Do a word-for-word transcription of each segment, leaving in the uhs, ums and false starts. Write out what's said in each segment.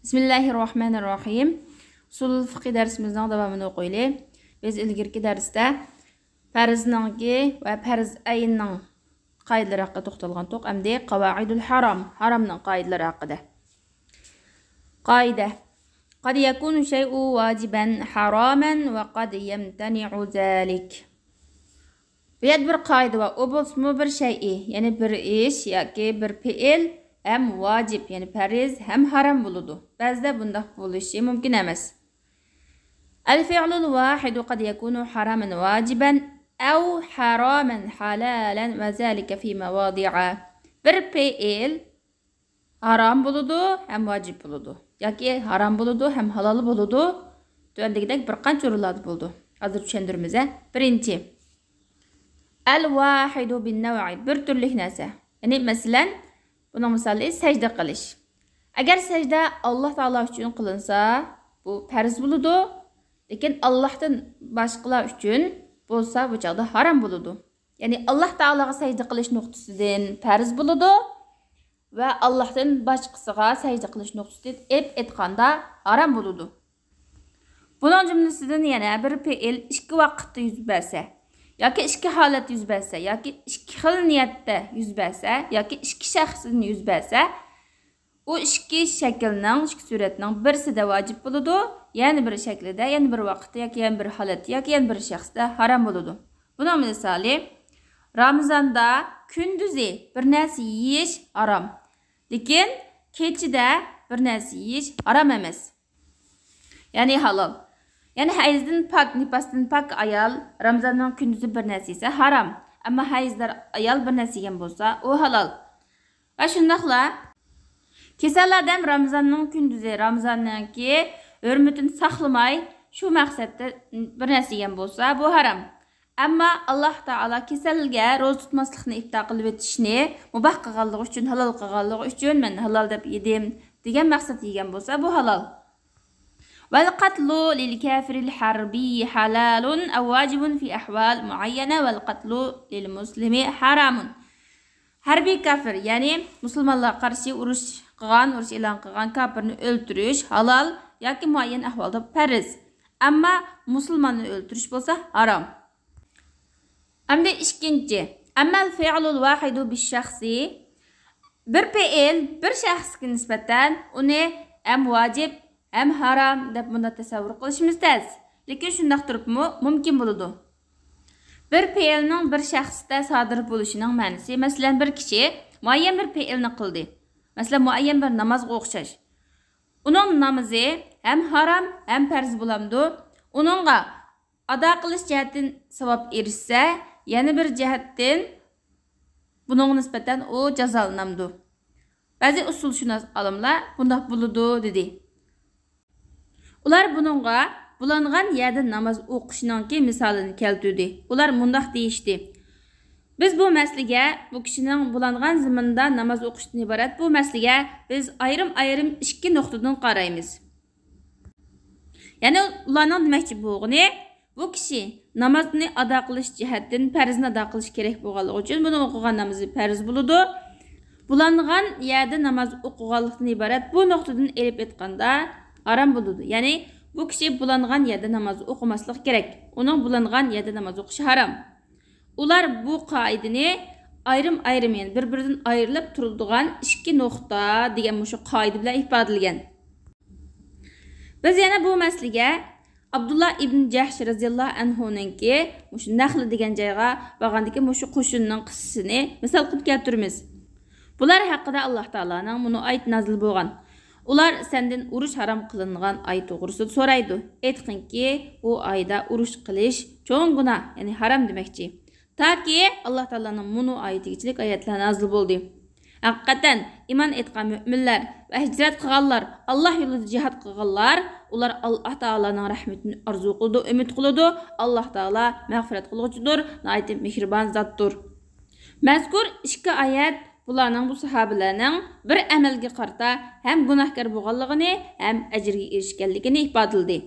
بىسمىللاھىررەھمانىررەھىم. ئۇسۇلۇل فىقھى دەرسىمىزنىڭ داۋامىنى ئوقۇيلى. بىز ئىلگىرىكى دەرستە پەرزنىڭكى ۋە پەرز ئەيننىڭ قائىدىلىرى ھەققىدە توختالغانتۇق. ئەمدى قاۋائىدۇل ھارام، ھارامنىڭ قائىدىلىرى ھەققىدە. قائىدە. قد يكون شيء واجبا حراما وقد يمتنع ذلك. بۇ يەردە بىر قائىدە بار. ئۇ بولسىمۇ بىر شەيئى، يەنى بىر ئىش ياكى بىر پېئىل ھەم ۋاجىپ، يەنى پەرز ھەم ھارام بولىدۇ. بەزىدە بۇنداق بولۇشى مۇمكىن ئەمەس. الفعل الواحد قد يكون حراما واجبا أو حراما حلالا وذلك في مواضع. بىر پېئىل ھارام بولىدۇ ھەم ۋاجىپ بولىدۇ. ياكى ھارام بولىدۇ ھەم ھالال بولىدۇ. تۆۋەندىكىدەك بىر قانچە ئورۇنلاردا بولىدۇ. ھازىر چۈشەندۈرىمىز، ھە. بىرىنچى. الواحد بالنوع، بىر تۈرلۈك نەرسە. يەنى مەسىلەن، بۇنىڭ مىسالى سەجدە قىلىش. ئەگەر سەجدە ئاللاھ تائالا ئۈچۈن قىلىنسا، بۇ پەرز بولىدۇ. لېكىن ئاللاھتىن باشقىلار ئۈچۈن بولسا، بۇ چاغدا ھارام بولىدۇ. يەنى ئاللاھ تائالاغا سەجدە قىلىش نۇقتىسىدىن پەرز بولىدۇ ۋە ئاللاھتىن باشقىسىغا سەجدە قىلىش نۇقتىسىدىن ئېلىپ ئېيتقاندا ھارام بولىدۇ. بۇنىڭ جۈملىسىدىن يەنە بىر پېئىل ئىككى ۋاقىتتا يۈز بەرسە، ياكى ئىككى ھالەتتە يۈز بەرسە، ياكى ئىككى خىل نىيەتتە يۈز بەرسە، ياكى ئىككى شەخستىن يۈز بەرسە، ئۇ ئىككى شەكىلنىڭ، ئىككى سۈرەتنىڭ بىرسىدە ۋاجىپ بولىدۇ، يەنە بىر شەكلىدە، يەنە بىر ۋاقىتتا ياكى يەنە بىر ھالەتتە ياكى يەنە بىر شەخستە ھارام بولىدۇ. بۇنىڭ مىسالى، رامىزاندا كۈندۈزى بىر نەرسە يېيىش ھارام، لېكىن كېچىدە بىر نەرسە يېيىش ھارام ئەمەس. يەنى ھالال. يەنى ھەيزدىن پاك، نىپاستىن پاك ئايال رامىزاننىڭ كۈندۈزى بىر نەرسە يېسە ھارام. ئەمما ھەيزدار ئايال بىر نەرسە يېگەن بولسا، ئۇ ھالال. ۋە شۇنداقلا كېسەل ئادەم رامىزاننىڭ كۈندۈزى، رامىزاننىڭكى ھۆرمىتىنى ساقلىماي، شۇ مەقسەتتە بىر نەرسە يېگەن بولسا، بۇ ھارام. ئەمما ئاللاھ تائالا كېسەلگە روزا تۇتماسلىقنى ئىپتا قىلىۋېتىشنى مۇباھ قىلغانلىقى ئۈچۈن، ھالال قىلغانلىقى ئۈچۈن، مەن ھالال دەپ يېدىم دېگەن مەقسەتتە يېگەن بولسا، بۇ ھالال. والقتل للكافر الحربي حلال أو واجب في أحوال معينة والقتل للمسلم حرام. ھەربىي كافىر، يەنى مۇسۇلمانلارغا قارشى ئۇرۇش قىلغان، ئۇرۇش ئېلان قىلغان كاپىرنى ئۆلتۈرۈش ھالال ياكى مۇئەييەن ئەھۋالدا پەرز. ئەمما مۇسۇلماننى ئۆلتۈرۈش بولسا ھارام. ئەمدى ئىككىنچى. أما الفعل الواحد بالشخص، بىر پېئىل بىر شەخسكە نىسبەتەن ئۇنى ھەم ۋاجىپ، ھەم ھارام دەپ مۇنداق تەسەۋۋۇر قىلىشىمىز تەس. لېكىن شۇنداق تۇرۇپمۇ مۇمكىن بولىدۇ. بىر پېئىلنىڭ بىر شەخستە سادىر بولۇشىنىڭ مەنىسى، مەسىلەن، بىر كىشى مۇئەييەن بىر پېئىلنى قىلدى. مەسىلەن، مۇئەييەن بىر نامازغا ئوخشاش. ئۇنىڭ نامىزى ھەم ھارام، ھەم پەرز بولامدۇ؟ ئۇنىڭغا ئادا قىلىش جەھەتتىن ساۋاب ئېرىشسە، يەنە بىر جەھەتتىن بۇنىڭغا نىسبەتەن ئۇ جازالىنامدۇ؟ بەزى ئۇسۇلشۇناس ئالىملار بۇنداق بولىدۇ دېدى. ئۇلار بۇنىڭغا بۇلانغان يەردە ناماز ئوقۇشنىڭكى مىسالىنى كەلتۈردى. ئۇلار مۇنداق دېيىشتى: بىز بۇ مەسىلىگە، بۇ كىشىنىڭ بۇلانغان زېمىندا ناماز ئوقۇشتىن ئىبارەت بۇ مەسىلىگە بىز ئايرىم-ئايرىم ئىككى نۇقتىدىن قارايمىز. يەنى ئۇلارنىڭ دېمەكچى بولغىنى، بۇ كىشى نامازنى ئادا قىلىش جەھەتتىن پەرزنى ئادا قىلىش كېرەك بولغانلىقى ئۈچۈن، بۇنىڭ ئوقۇغان نامىزى پەرز بولىدۇ. بۇلانغان يەردە ناماز ئوقۇغانلىقتىن ئىبارەت بۇ نۇقتىدىن ئېلىپ ئېيتقاندا ھارام بولىدۇ. يەنى بۇ كىشى بۇلانغان يەردە ناماز ئوقۇماسلىقى كېرەك. ئۇنىڭ بۇلانغان يەردە ناماز ئوقۇشى ھارام. ئۇلار بۇ قائىدىنى ئايرىم-ئايرىم، يەنى بىر-بىرىدىن ئايرىلىپ تۇرىدىغان ئىككى نۇقتا دېگەن مۇشۇ قائىدە بىلەن ئىپادىلىگەن. بىز يەنە بۇ مەسىلىگە ئابدۇللا ئىبن جەھش رەزىياللاھۇ ئەنھۇنىڭكى مۇشۇ نەخلە دېگەن جايغا بارغاندىكى مۇشۇ قوشۇننىڭ قىسسىسىنى مىسال قىلىپ كەلتۈرىمىز. بۇلار ھەققىدە ئاللاھ تائالانىڭ مۇنۇ ئايىتى نازىل بولغان. ئۇلار سەندىن ئۇرۇش ھارام قىلىنغان ئاي توغرىسىدا سورايدۇ. ئېيتقىنكى، ئۇ ئايدا ئۇرۇش قىلىش چوڭ گۇناھ، يەنى ھارام دېمەكچى. تاكى ئاللاھ تائالانىڭ مۇنۇ ئايىتىگىچىلىك ئايەتلەر نازىل بولدى. ھەقىقەتەن، ئىمان ئېيتقان مۆمىنلەر ۋە ھىجرەت قىلغانلار، ئاللاھ يولىدا جىھاد قىلغانلار، ئۇلار ئاللاھ تائالانىڭ رەھمىتىنى ئارزۇ قىلىدۇ، ئۈمىد قىلىدۇ. ئاللاھ تائالا مەغپىرەت قىلغۇچىدۇر، ناھايىتى مېھرىبان زاتتۇر. مەزكۇر ئىككى ئايەت بۇلارنىڭ، بۇ ساھابىلەرنىڭ بىر ئەمەلگە قارىتا ھەم گۇناھكار بولغانلىقىنى، ھەم ئەجىرگە ئېرىشكەنلىكىنى ئىپادىلىدى.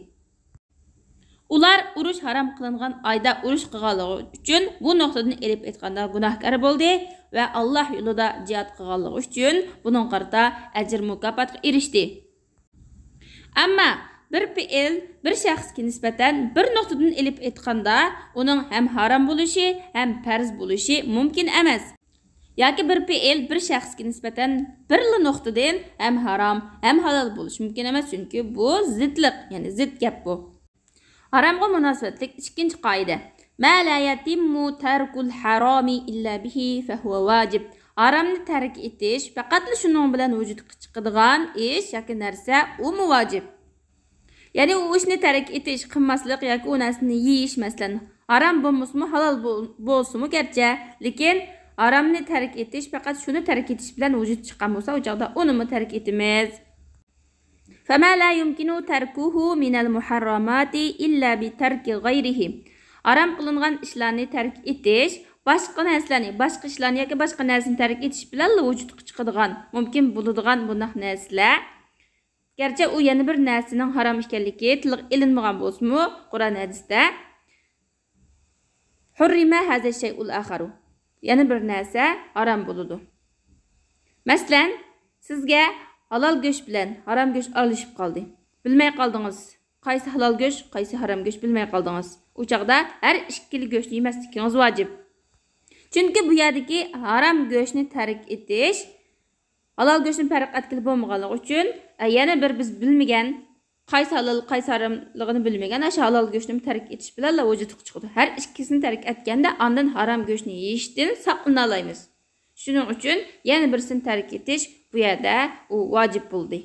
ئۇلار ئۇرۇش ھارام قىلىنغان ئايدا ئۇرۇش قىلغانلىقى ئۈچۈن بۇ نۇقتىدىن ئېلىپ ئېيتقاندا گۇناھكار بولدى ۋە ئاللاھ يولىدا جىھاد قىلغانلىقى ئۈچۈن بۇنىڭغا قارىتا ئەجىر مۇكاپاتقا ئېرىشتى. ئەمما بىر پېئىل بىر شەخسكە نىسبەتەن بىر نۇقتىدىن ئېلىپ ئېيتقاندا، ئۇنىڭ ھەم ھارام بولۇشى، ھەم پەرز بولۇشى مۇمكىن ئەمەس. ياكى بىر پېئىل بىر شەخسكە نىسبەتەن بىرلا نۇقتىدىن ھەم ھارام، ھەم ھالال بولۇشى مۇمكىن ئەمەس، چۈنكى بۇ زىتلىق، يەنى زىت گەپ بۇ. ھارامغا مۇناسىۋەتلىك ئىككىنچى قائىدە. ما لا يتم ترك الحرام إلا به فهو واجب. ھارامنى تەرك ئېتىش پەقەتلا شۇنىڭ بىلەن ۋۇجۇدقا چىقىدىغان ئىش ياكى نەرسە، ئۇمۇ ۋاجىپ. يەنى ئۇ ئىشنى تەرك ئېتىش، قىلماسلىق ياكى ئۇ نەرسىنى يېيىش، مەسىلەن، ھارام بولمىسىمۇ، ھالال بول-، بولسىمۇ گەرچە، لېكىن ھارامنى تەرك ئېتىش پەقەت شۇنى تەرك ئېتىش بىلەن ۋۇجۇدقا چىققان بولسا، ئۇ چاغدا ئۇنىمۇ تەرك ئېتىمىز. فما لا يمكن تركه من المحرمات إلا بترك غيره. ھارام قىلىنغان ئىشلارنى تەرك ئېتىش، باشقا نەرسىلەرنى، باشقا ئىشلارنى ياكى باشقا نەرسىنى تەرك ئېتىش بىلەنلا ۋۇجۇدقا چىقىدىغان، مۇمكىن بولىدىغان بۇنداق نەرسىلەر. گەرچە ئۇ يەنە بىر نەرسىنىڭ ھارام ئىكەنلىكى تىلغا ئېلىنمىغان بولسىمۇ، قۇرئان ھەدىستە، حرم هذا الشيء الآخر. يەنە بىر نەرسە ھارام بولىدۇ. مەسىلەن، سىزگە ھالال گۆش بىلەن ھارام گۆش ئارىلىشىپ قالدى. بىلمەي قالدىڭىز، قايسى ھالال گۆش، قايسى ھارام گۆش بىلمەي قالدىڭىز. ئۇ چاغدا ھەر ئىككىلا گۆشنى يېمەسلىكىڭىز ۋاجىپ. چۈنكى بۇ يەردىكى ھارام گۆشنى تەرك ئېتىش ھالال گۆشنى پەرق ئەتكىلى بولمىغانلىقى ئۈچۈن، ئە، يەنە بىر بىز بىلمىگەن، قايسى ھالال، قايسى ھاراملىقىنى بىلمىگەن، ئاشۇ ھالال گۆشنى تەرك ئېتىش بىلەنلا ۋۇجۇدقا چىقىدۇ. ھەر ئىككىسىنى تەرك ئەتكەندە، ئاندىن ھارام گۆشنى يېيىشتىن ساقلىنالايمىز. شۇنىڭ ئۈچۈن يەنە بىرسىنى تەرك ئېتىش بۇ يەردە ئۇ ۋاجىپ بولدى.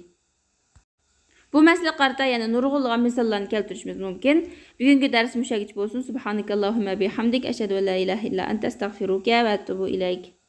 بۇ مەسىلىگە قارىتا يەنە نۇرغۇنلىغان مىساللارنى كەلتۈرۈشىمىز مۇمكىن. بۈگۈنكى دەرسىمىز شۇ يەرگىچە بولسۇن. سبحانك اللهم وبحمدك، أشهد أن لا إله إلا أنت، أستغفرك وأتوب إليك.